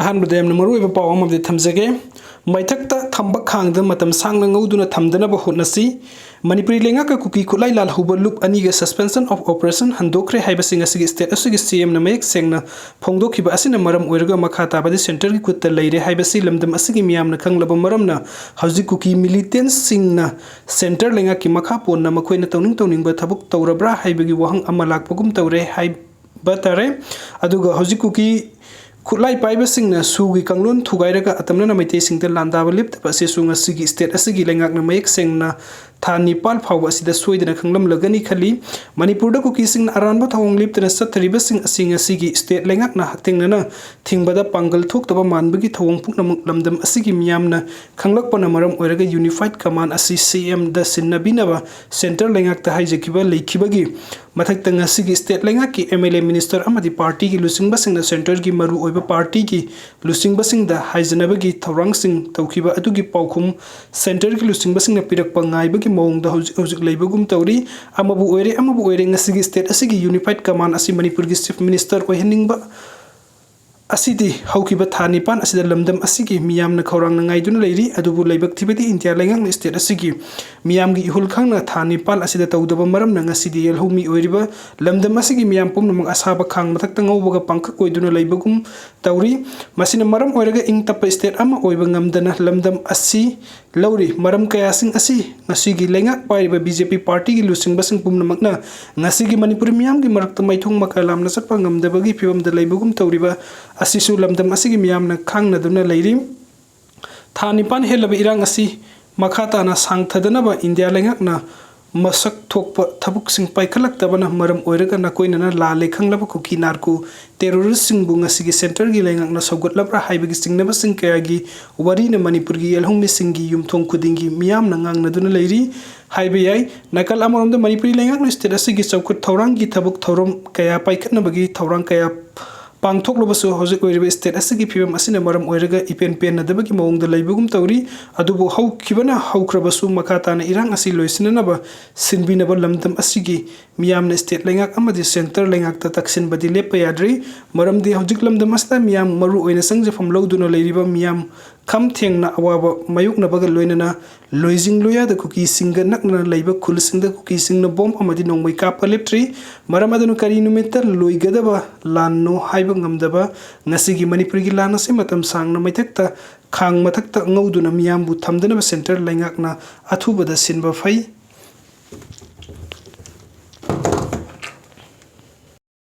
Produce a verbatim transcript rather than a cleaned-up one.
ꯑꯍꯥꯟꯕꯗ ꯌꯥꯝꯅ ꯃꯔꯨꯑꯣꯏꯕ ꯄꯥꯎ ꯑꯃꯗꯤ ꯊꯝꯖꯒꯦ꯫ ꯃꯩꯊꯛꯇ ꯊꯝꯕ ꯈꯥꯡꯗ ꯃꯇꯝ ꯁꯥꯡꯅ ꯉꯧꯗꯨꯅ ꯊꯝꯗꯅꯕ ꯍꯣꯠꯅꯁꯤ꯫ ꯃꯅꯤꯄꯨꯔꯤ ꯂꯩꯉꯥꯛꯀ ꯀꯨꯀꯤ ꯈꯨꯠꯂꯥꯏ ꯂꯥꯜꯍꯧꯕ ꯂꯨꯞ ꯑꯅꯤꯒ suspension of operation ꯍꯟꯗꯣꯛꯈ꯭ꯔꯦ ꯍꯥꯏꯕꯁꯤ ꯉꯁꯤꯒꯤ state ꯑꯁꯤꯒꯤ C M ꯅ ꯃꯌꯦꯛ ꯁꯦꯡꯅ ꯐꯣꯡꯗꯣꯛꯈꯤꯕ ꯑꯁꯤꯅ ꯃꯔꯝ ꯑꯣꯏꯔꯒ ꯃꯈꯥ ꯇꯥꯕꯗꯤ centre ꯒꯤ ꯈꯨꯠꯇ ꯂꯩꯔꯦ ꯍꯥꯏꯕꯁꯤ ꯂꯝꯗꯝ ꯑꯁꯤꯒꯤ ꯃꯤꯌꯥꯝꯅ ꯈꯪꯂꯕ ꯃꯔꯝꯅ ꯍꯧꯖꯤꯛ ꯀꯨꯀꯤ militant ꯁꯤꯡꯅ centre ꯂꯩꯉꯥꯛꯀꯤ ꯃꯈꯥ ꯄꯣꯟꯅ ꯃꯈꯣꯏꯅ ꯇꯧꯅꯤꯡ ꯇꯧꯅꯤꯡꯕ ꯊꯕꯛ ꯇꯧꯔꯕ꯭ꯔꯥ ꯍꯥꯏꯕꯒꯤ ꯋꯥꯍꯪ ꯑꯃ ꯂꯥꯛꯄꯒꯨꯝ ꯇꯧꯔꯦ ꯍꯥꯏꯕ ꯇꯥꯔꯦ꯫ ꯑꯗꯨꯒ ꯍꯧꯖꯤꯛ ꯀꯨꯀꯤ ꯈꯨꯠꯂꯥꯏ ꯄꯥꯏꯕꯁꯤꯡꯅ ꯁꯨꯒꯤ ꯀꯥꯡꯂꯣꯟ ꯊꯨꯒꯥꯏꯔꯒ ꯑꯇꯝꯅꯅ ꯃꯩꯇꯩꯁꯤꯡꯗ ꯂꯥꯟꯗꯥꯕ ꯂꯦꯞꯇꯕ ꯑꯁꯤꯁꯨ ꯉꯁꯤꯒꯤ state ꯑꯁꯤꯒꯤ ꯂꯩꯉꯥꯛꯅ ꯃꯌꯦꯛ ꯁꯦꯡꯅ ꯊꯥ ꯅꯤꯄꯥꯜ ꯐꯥꯎꯕ ꯑꯁꯤꯗ ꯁꯣꯏꯗꯅ ꯈꯪꯂꯝꯂꯒꯅꯤ ꯈꯜꯂꯤ꯫ ꯃꯅꯤꯄꯨꯔꯗ ꯀꯨꯀꯤꯁꯤꯡꯅ ꯑꯔꯥꯟꯕ ꯊꯧꯑꯣꯡ ꯂꯦꯞꯇꯅ ꯆꯠꯊꯔꯤꯕꯁꯤꯡ ꯑꯁꯤ ꯉꯁꯤꯒꯤ state ꯂꯩꯉꯥꯛꯅ ꯍꯛꯊꯦꯡꯅꯅ ꯊꯤꯡꯕꯗ ꯄꯥꯡꯒꯜ ꯊꯣꯛꯇꯕ ꯃꯥꯟꯕꯒꯤ ꯊꯧꯑꯣꯡ ꯄꯨꯝꯅꯃꯛ ꯂꯝꯗꯝ ꯑꯁꯤꯒꯤ ꯃꯤꯌꯥꯝꯅ ꯈꯪꯂꯛꯄꯅ ꯃꯔꯝ ꯑꯣꯏꯔꯒ unified command ꯑꯁꯤ C M ꯗ ꯁꯤꯟꯅꯕꯤꯅꯕ centre ꯂꯩꯉꯥꯛꯇ ꯍꯥꯏꯖꯈꯤꯕ ꯂꯩꯈꯤꯕꯒꯤ ꯃꯊꯛꯇ ꯉꯁꯤꯒꯤ state ꯂꯩꯉꯥꯛꯀꯤ M L A, minister ꯑꯃꯗꯤ party ꯒꯤ ꯂꯨꯆꯤꯡꯕꯁꯤꯡꯅ centre ꯒꯤ ꯃꯔꯨꯑꯣꯏꯕ party ꯒꯤ ꯂꯨꯆꯤꯡꯕꯁꯤꯡꯗ ꯍꯥꯏꯖꯅꯕꯒꯤ ꯊꯧꯔꯥꯡꯁꯤꯡ ꯇꯧꯈꯤꯕ ꯑꯗꯨꯒꯤ ꯄꯥꯎꯈꯨꯝ centre ꯒꯤ ꯂꯨꯆꯤꯡꯕꯁꯤꯡꯅ ꯄꯤꯔꯛꯄ ꯉꯥꯏꯕꯒꯤ ꯃꯑꯣꯡꯗ ꯍꯧꯖꯤꯛ ꯍꯧꯖꯤꯛ ꯂꯩꯕꯒꯨꯝ ꯇꯧꯔꯤ꯫ ꯑꯃꯕꯨ ꯑꯣꯏꯔꯦ ꯑꯃꯕꯨ ꯑꯣꯏꯔꯦ, ꯉꯁꯤꯒꯤ state ꯑꯁꯤꯒꯤ unified command ꯑꯁꯤ ꯃꯅꯤꯄꯨꯔꯒꯤ chief minister ꯑꯣꯏꯍꯟꯅꯤꯡꯕ ꯑꯁꯤꯗꯤ ꯍꯧꯈꯤꯕ ꯊꯥ ꯅꯤꯄꯥꯟ ꯑꯁꯤꯗ ꯂꯝꯗꯝ ꯑꯁꯤꯒꯤ ꯃꯤꯌꯥꯝꯅ ꯈꯧꯔꯥꯡꯅ ꯉꯥꯏꯗꯨꯅ ꯂꯩꯔꯤ꯫ ꯑꯗꯨꯕꯨ ꯂꯥꯏꯕꯛ ꯊꯤꯕꯗꯤ ꯏꯟꯗꯤꯌꯥ ꯂꯩꯉꯥꯛꯅ state ꯑꯁꯤꯒꯤ ꯃꯤꯌꯥꯝꯒꯤ ꯏꯍꯨꯜ ꯈꯪꯅ ꯊꯥ ꯅꯤꯄꯥꯟ ꯑꯁꯤꯗ ꯇꯧꯗꯕ ꯃꯔꯝꯅ ꯉꯁꯤꯗꯤ ꯌꯦꯜꯍꯧꯃꯤ ꯑꯣꯏꯔꯤꯕ ꯂꯝꯗꯝ ꯑꯁꯤꯒꯤ ꯃꯤꯌꯥꯝ ꯄꯨꯝꯅꯃꯛ ꯑꯁꯥꯕ ꯈꯥꯡ ꯃꯊꯛꯇ ꯉꯧꯕꯒ ꯄꯥꯡꯈꯛ ꯑꯣꯏꯗꯨꯅ ꯂꯩꯕꯒꯨꯝ ꯇꯧꯔꯤ꯫ ꯃꯁꯤꯅ ꯃꯔꯝ ꯑꯣꯏꯔꯒ ꯏꯪ ꯇꯞꯄ state ꯑꯃ ꯑꯣꯏꯕ ꯉꯝꯗꯅ ꯂꯝꯗꯝ ꯑꯁꯤ ꯂꯧꯔꯤ꯫ ꯃꯔꯝ ꯀꯌꯥꯁꯤꯡ ꯑꯁꯤ ꯉꯁꯤꯒꯤ ꯂꯩꯉꯥꯛ ꯄꯥꯏꯔꯤꯕ B J P party ꯒꯤ ꯂꯨꯆꯤꯡꯕꯁꯤꯡ ꯄꯨꯝꯅꯃꯛꯅ ꯉꯁꯤꯒꯤ ꯃꯅꯤꯄꯨꯔ ꯃꯤꯌꯥꯝꯒꯤ ꯃꯔꯛꯇ ꯃꯥꯏꯊꯣꯡ ꯃꯀꯥ ꯂꯥꯝꯅ ꯆꯠꯄ ꯉꯝꯗꯕꯒꯤ ꯐꯤꯕꯝꯗ ꯂꯩꯕꯒꯨꯝ ꯇꯧꯔꯤꯕ ꯑꯁꯤꯁꯨ ꯂꯝꯗꯝ ꯑꯁꯤꯒꯤ ꯃꯤꯌꯥꯝꯅ ꯈꯪꯅꯗꯨꯅ ꯂꯩꯔꯤ꯫ ꯊꯥ ꯅꯤꯄꯥꯟ ꯍꯦꯜꯂꯕ ꯏꯔꯥꯡ ꯑꯁꯤ ꯃꯈꯥ ꯇꯥꯅ ꯁꯥꯡꯊꯗꯅꯕ ꯏꯟꯗꯤꯌꯥ ꯂꯩꯉꯥꯛꯅ ꯃꯁꯛ ꯊꯣꯛꯄ ꯊꯕꯛꯁꯤꯡ ꯄꯥꯏꯈꯠꯂꯛꯇꯕꯅ ꯃꯔꯝ ꯑꯣꯏꯔꯒ ꯅꯥꯀꯣꯏꯅꯅ ꯂꯥꯜꯂꯦ ꯈꯪꯂꯕ ꯀꯨꯀꯤ ꯅꯥꯔꯀꯣ terrorist ꯁꯤꯡꯕꯨ ꯉꯁꯤꯒꯤ centre ꯒꯤ ꯂꯩꯉꯥꯛꯅ ꯁꯧꯒꯠꯂꯕ꯭ꯔꯥ ꯍꯥꯏꯕꯒꯤ ꯆꯤꯡꯅꯕꯁꯤꯡ ꯀꯌꯥꯒꯤ ꯋꯥꯔꯤꯅ ꯃꯅꯤꯄꯨꯔꯒꯤ ꯌꯦꯜꯍꯧꯃꯤꯁꯤꯡꯒꯤ ꯌꯨꯝꯊꯣꯡ ꯈꯨꯗꯤꯡꯒꯤ ꯃꯤꯌꯥꯝꯅ ꯉꯥꯡꯅꯗꯨꯅ ꯂꯩꯔꯤ ꯍꯥꯏꯕ ꯌꯥꯏ꯫ ꯅꯥꯀꯜ ꯑꯃꯔꯣꯝꯗ ꯃꯅꯤꯄꯨꯔꯤ ꯂꯩꯉꯥꯛꯅ state ꯑꯁꯤꯒꯤ ꯆꯥꯎꯈꯠ ꯊꯧꯔꯥꯡꯒꯤ ꯊꯕꯛ ꯊꯧꯔꯝ ꯀꯌꯥ ꯄꯥꯏꯈꯠꯅꯕꯒꯤ ꯊꯧꯔꯥꯡ ꯀꯌꯥ ꯄꯥꯡꯊꯣꯛꯂꯕꯁꯨ ꯍꯧꯖꯤꯛ ꯑꯣꯏꯔꯤꯕ state ꯑꯁꯤꯒꯤ ꯐꯤꯕꯝ ꯑꯁꯤꯅ ꯃꯔꯝ ꯑꯣꯏꯔꯒ ꯏꯄꯦꯟ ꯄꯦꯟꯅꯗꯕꯒꯤ ꯃꯑꯣꯡꯗ ꯂꯩꯕꯒꯨꯝ ꯇꯧꯔꯤ꯫ ꯑꯗꯨꯕꯨ ꯍꯧꯈꯤꯕꯅ ꯍꯧꯈ꯭ꯔꯕꯁꯨ ꯃꯈꯥ ꯇꯥꯅ ꯏꯔꯥꯡ ꯑꯁꯤ ꯂꯣꯏꯁꯤꯟꯅꯅꯕ ꯁꯤꯟꯕꯤꯅꯕ ꯂꯝꯗꯝ ꯑꯁꯤꯒꯤ ꯃꯤꯌꯥꯝꯅ state ꯂꯩꯉꯥꯛ ꯑꯃꯗꯤ centre ꯂꯩꯉꯥꯛꯇ ꯇꯛꯁꯤꯟꯕꯗꯤ ꯂꯦꯞꯄ ꯌꯥꯗ꯭ꯔꯤ꯫ ꯃꯔꯝꯗꯤ ꯍꯧꯖꯤꯛ ꯂꯝꯗꯝ ꯑꯁꯤꯗ ꯃꯤꯌꯥꯝ ꯃꯔꯨ ꯑꯣꯏꯅ ꯆꯪꯖꯐꯝ ꯂꯧꯗꯨꯅ ꯂꯩꯔꯤꯕ ꯃꯤꯌꯥꯝ ꯈꯝ ꯊꯦꯡꯅ ꯑꯋꯥꯕ ꯃꯥꯌꯣꯛꯅꯕꯒ ꯂꯣꯏꯅꯅ ꯂꯣꯏꯖꯤꯡ ꯂꯣꯌꯥꯗ ꯀꯨꯀꯤꯁꯤꯡꯒ ꯅꯛꯅꯅ ꯂꯩꯕ ꯈꯨꯜꯁꯤꯡꯗ ꯀꯨꯀꯤꯁꯤꯡꯅ ꯕꯣꯝ ꯑꯃꯗꯤ ꯅꯣꯡꯃꯩ ꯀꯥꯞꯄ ꯂꯦꯞꯇ꯭ꯔꯤ꯫ ꯃꯔꯝ ꯑꯗꯨꯅ ꯀꯔꯤ ꯅꯨꯃꯤꯠꯇ ꯂꯣꯏꯒꯗꯕ ꯂꯥꯟꯅꯣ ꯍꯥꯏꯕ ꯉꯝꯗꯕ ꯉꯁꯤꯒꯤ ꯃꯅꯤꯄꯨꯔꯒꯤ ꯂꯥꯟ ꯑꯁꯤ ꯃꯇꯝ ꯁꯥꯡꯅ ꯃꯩꯊꯛꯇ ꯈꯥꯡ ꯃꯊꯛꯇ ꯉꯧꯗꯨꯅ ꯃꯤꯌꯥꯝꯕꯨ ꯊꯝꯗꯅꯕ centre ꯂꯩꯉꯥꯛꯅ ꯑꯊꯨꯕꯗ ꯁꯤꯟꯕ ꯐꯩ꯫